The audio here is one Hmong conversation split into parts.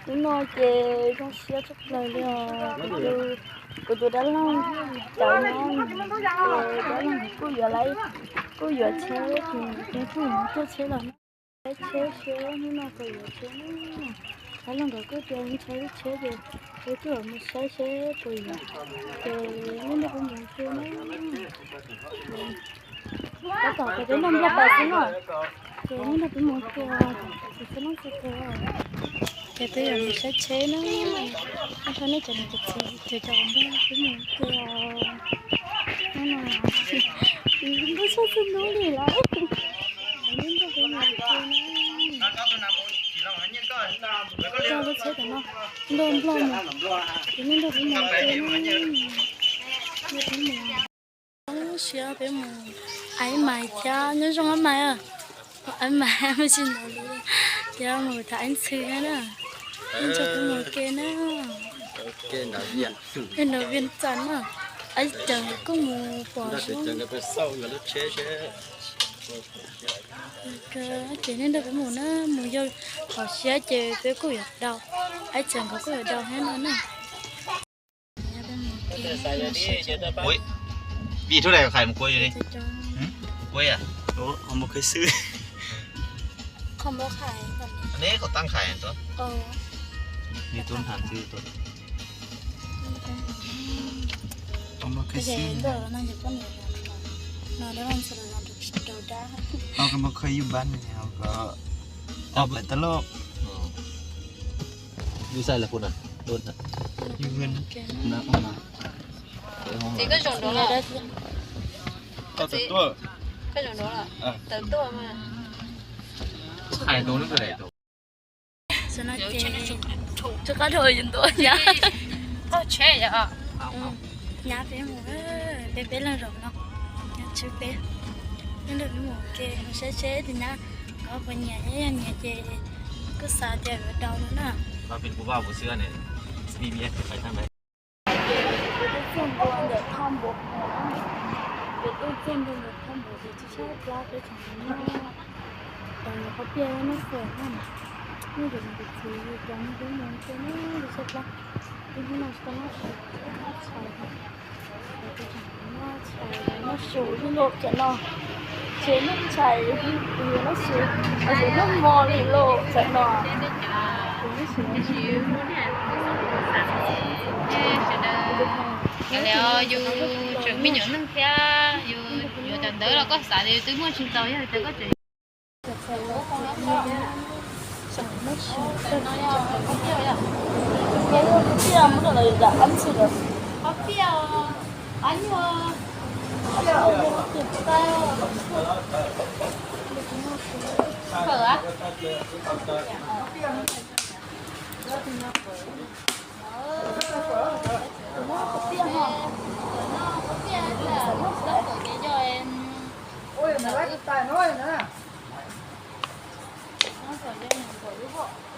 Hnub no ces zoo siab tshaj plaws li os. Kuv tus dab laug tawv no, dab laug kuj yuav lawm, kuj yuav tsheb ces kuj yuav coj tsheb los no. Saib tsheb seb hnub no puas yuav tsheb na. Dab laug nkawd kuj tias ntshai lub tsheb ces peb kuj mus saib seb puas yuav. Ces nej nrog peb mus ua ke na. Tab tom peb nrog nplog pas xwb no. Ces nej nrog peb mus ua ke, txiv txhua leej txhua tus. Ces peb yuav mus saib tsheb na. Nej cov niam cov txiv, ces cov nrog peb mus ua ke os. Hnub no ntuj tshaj txhua hnub li lawm. Nej nrog peb mus ua ke na. Coj lub tsheb tom no, nrog nplog mus. Ces nej nrog peb mus ua ke na. Nrog peb mus. Siab peb mus. Aib Maiv thiab, nyob zoo Aib Maiv. Aib Maiv, me ntsis ntawd thiab mus tham Aib Ntxhw thiab na. Nrog peb mus ua ke na. Nrog Viaj Txam na. Aib Cawm kuj mus pom xwb. Ces nej nrog peb mus na, mus yog hauv siab ces peb kuj yuav daus, Aib Cawm nkawd kuj yuav daus thiab no na. Ui, vij thuốc này khải một cuốn gì đi? Cuốn à? Ủa, không mua khơi sư. Không mua khải. Anh ấy có tăng khải hả tôi? Đi tuần hàng sư tôi. Không mua khơi sư. Không có mua khơi du bán này, không có. Không phải tao lộn. Yus xav lawm puas na? Txiv, koj zoo dua los? Koj zoo dua los? Tawm tuaj mas. Tsis qab dhau yus ntuav nyab. Nyab peb mus, peb peb leeg zaum no, nyab tswb peb. Peb nrog peb mus ua ke, mus saib seb tus nyab ko puas nyiam, yog nyiam ces kuj xav tias yuav daus no na. Peb twb txog ntua ntawm thaj npuav, peb twb txog ntua ntawm thaj npuav ces tshaib tshaib plab peb tseem mus noj, tseem mus qhov piaj noj fawm na. Nej cov niam cov txiv, cov niam cov txiv, tshaib tshaib plab, ib hnub no tsis tau noj su, noj tshais, noj tshais, noj su yeej luaj cov no, tsis noj tshais, noj su, noj hmo li luaj cov no. Yus tseem me nyuam neej thiab, yus yuav cov ntawv los koj xav tias yus twb muaj tsis txaus, yog tias koj tseem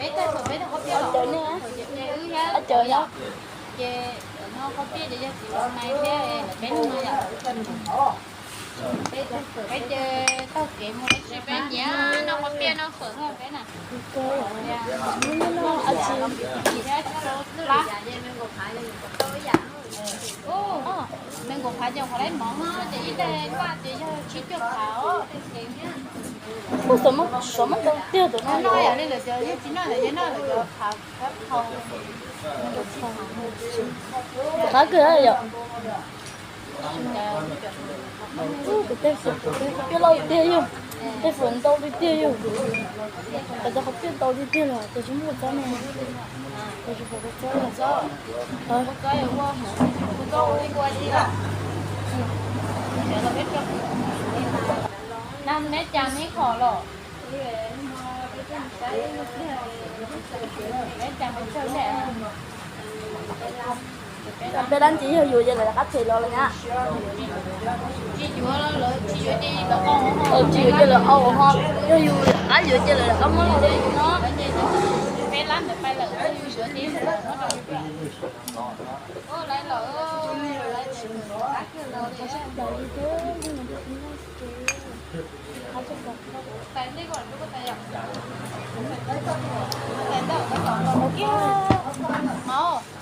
Peb tag thaum peb tau qhov piaj los, peb tag thaum ces peb wb thiab, ces no qhov piaj ces yog txiv Maiv thiab peb leeg no yom. Peb ces taug kev mus dab tsi peb nyiam noj qhov piaj noj fawm noj peb na. Yim thiab rau plab. Me nkaum phav ces qhov laib mov no ces ib daim vaj ces yog tsib cuaj phav os. Xov muab ntau tiag tus no yom, li lawm ces yog tsis noj lawm ces noj lawm ces phav, phav, phav. Qab kawg yom. Tus tej fawm, tej fawm qhov piaj loj tiag yog, tej fawm ntau tiag tiag yog. Qhov cov qhov piaj ntau tiag tiag los ces tsis muaj kua txob ne, ces tsis pom kua txob los. Neb cas neb qhov los? Neb cas neb tsawg neb? Peb dab ntxiv yog yus ces lawv rov qab them los lawm nyab. Tsis yuav ces lawv qau ho, yog yus rov qab yuav ces lawv rov qab muab los rau yus no. Peb lab ntawd pais lawm, yus yuav ces lawv muab rau yus. Tais nej ko lawm, koj tais yom.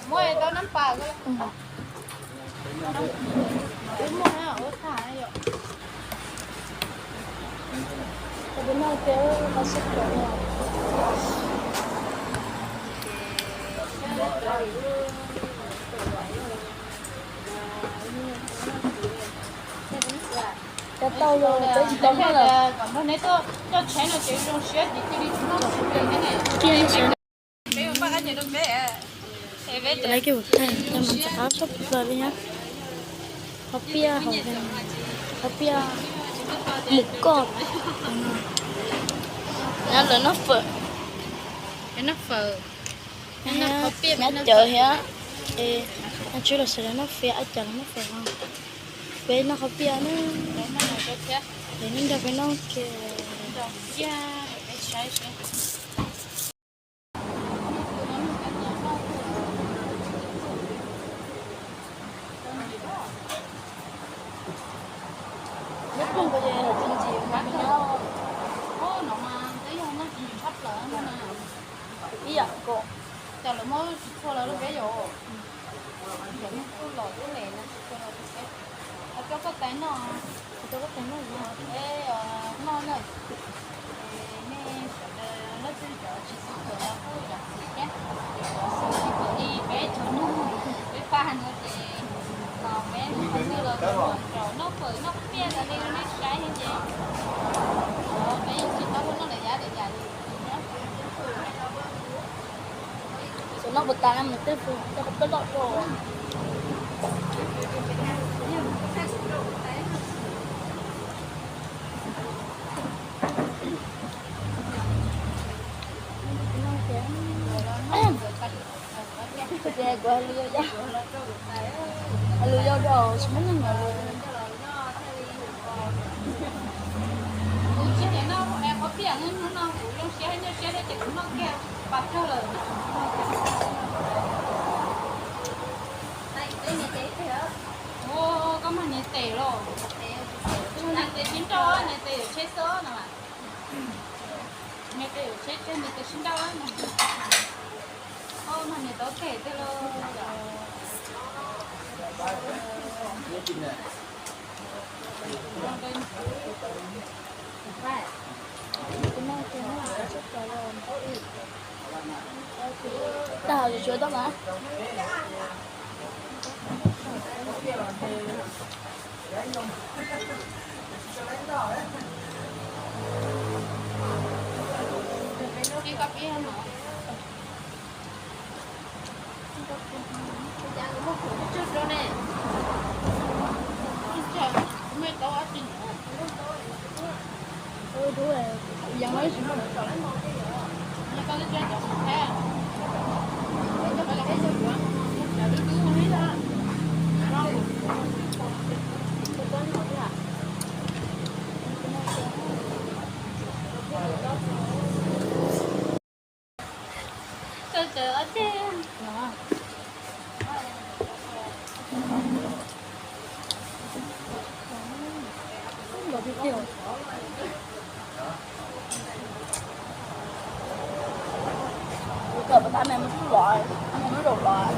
Muab tau nab pas. Cov tau los peb tsis tau noj lawm. Kom nrog neb tuaj coj tsheb no ces zoo siab ces cia li tsis noj tsis noj. Lawv kib mus thaij tag mus txog qab tshaj plaws li nyab. Qhov piaj hauv, qhov piaj mus koj. Lawv noj fawm, noj fawm, nyab cawv thiab. Es tsis los sawv daws noj fiab, ab cawv los noj fawm no. Peb noj qhov piaj na. Peb noj nrog peb noj kiag. Ib yam nkaus. Cas lawv muab tsis txhua lawv lub peb yom. Cov neeg tuaj los tuaj les no tsis txhua lawv lub peb. Ho coj koj tais noj. Coj koj tais noj, noj na. Nej sawv daws leej twg cov tsis xav tuaj los kuj zam txim thiab. Xav tsis tuaj li peb cov noj, peb pab no ces los peb qhov twg los zaum noj fawm noj piaj tas li nej saib ces peb yeej tsis tau noj lawm yam li yam li. Xav noj puas tas na, mus tej fwm coj peb loj rau. Ces kuv hais lus yau, hais lus yau rau tsis muaj neeg hnov lus. Kuv tsis tias noj qhov piaj, hnub no kuv zoo siab thiab nyuaj siab thiab ces kuv noj kiag pas kawg lawm. Ua, koj mag niam tes los? Niam tes sib nrauj, niam tes yuav tsheb xwb no. Niam tes yuav tsheb, niam tes sib nrauj no. Mag niam tau tes tiag los. Tag, tsuav tau mas. Kawm pas tas me mus tub los, me mus zaum los.